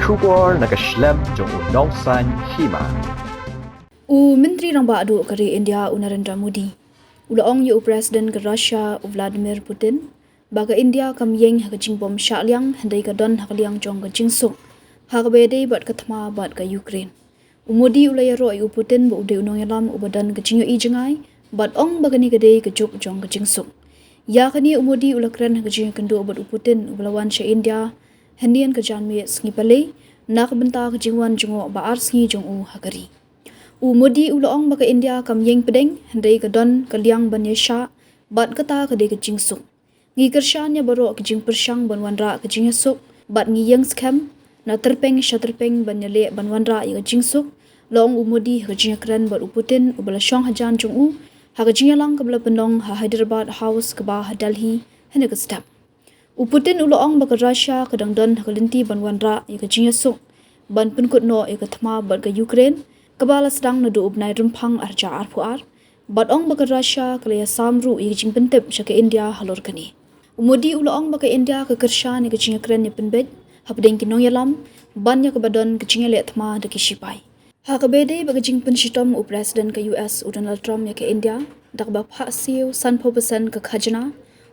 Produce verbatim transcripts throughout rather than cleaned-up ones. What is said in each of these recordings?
Khubor na ka shlem jong u nongsaiñ hima. U Myntri Rangbah Duh ka ri India u Narendra Modi u la ong ïa u President ka Russia u Vladimir Putin ba ka India kam ïeng ha ka jingbym shah liang hynrei ka don ha ka liang jong ka jingsuk ha kaba ïadei bad ka thma bad ka Ukraine. U Modi u la ïaroh ïa u Putin ba u dei u nongïalam uba don ka jingïohi jngai bad ong ba kane ka dei ka juk jong ka jingsuk. Ïa kane u Modi u la kren ha ka jingïakynduh bad u Putin uba la wan sha India hynnin ka janmiet sngi Palei na ka bynta ka jingwan jngoh ba ar sngi jong u ha ka ri. U Modi u la ong ba ka India kam ïeng pdeng hynrei ka don ka liang ban ïashah bad kata ka dei ka jingsuk. Ngi kyrshan ïa baroh ki jingpyrshang ban wanrah ka jingïasuk bad ngi ïeng skhem na tyrpeng sha tyrpeng ban ïaleh ban wanrah ïa ka jingsuk, la ong u Modi ha ka jingïakren bad u Putin uba la shong hajan jong u ha ka jingïalang kaba la pynlong ha Hyderabad House kaba ha Delhi hynne ka step. U Putin u la ong ba ka Russia ka dang don ha ka lynti ban wanrah ïa ka jingïasuk ban pynkut noh ïa ka thma bad ka Ukraine kaba la sdang naduh u bnai Rymphang ar hajar arphew ar bad ong ba ka Russia ka la ïasam ruh ïa ka jingpyntip sha ka India halor kane. U Modi u la ong ba ka India ka kyrshan ïa ka jingïakren ïapynbeit hapdeng ki nongïalam ban ïa kaba don ka jingïaleh thma da ki shipai. Ha kaba ïadei bad ka jingpynshitom u President ka U S u Donald Trump ïa ka India da kaba phah siew sanphew percent ka khajna,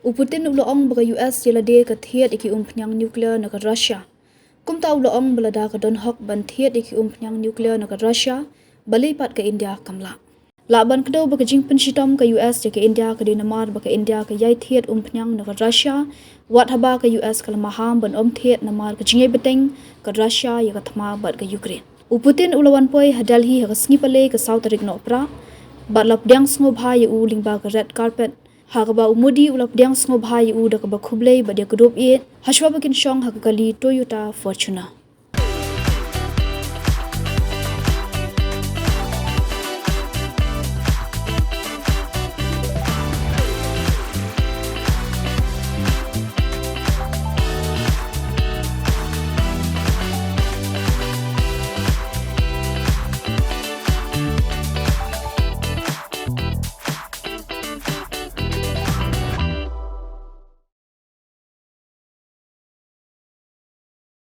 u Putin u la ong ba ka U S ïa lade ka thied ïa ki umphniang nuclear na ka Russia. Kumta u la ong ba lada ka don hok ban thied ïa ki umphniang nuclear na ka Russia, balei pat ka India kam lah. Lah ban kdew ba ka jingpynshitom ka U S ïa ka India ka dei namar ba ka India ka ïai thied umphniang na ka Russia, wat haba ka U S ka la maham ban ym thied namar ka jingïai bteng ka Russia ïa ka thma bad ka Ukraine. U Putin u la wan poi ha Delhi ha ka sngi Palei ka saw tarik Nohprah bad la pdiang sngewbha ïa u lyngba ka red carpet, ha kaba u Modi u la pdiang sngewbha ïa u da kaba khublei bad ïakdup ïeit hashwa ba kin shong ha ka kali Toyota Fortuner.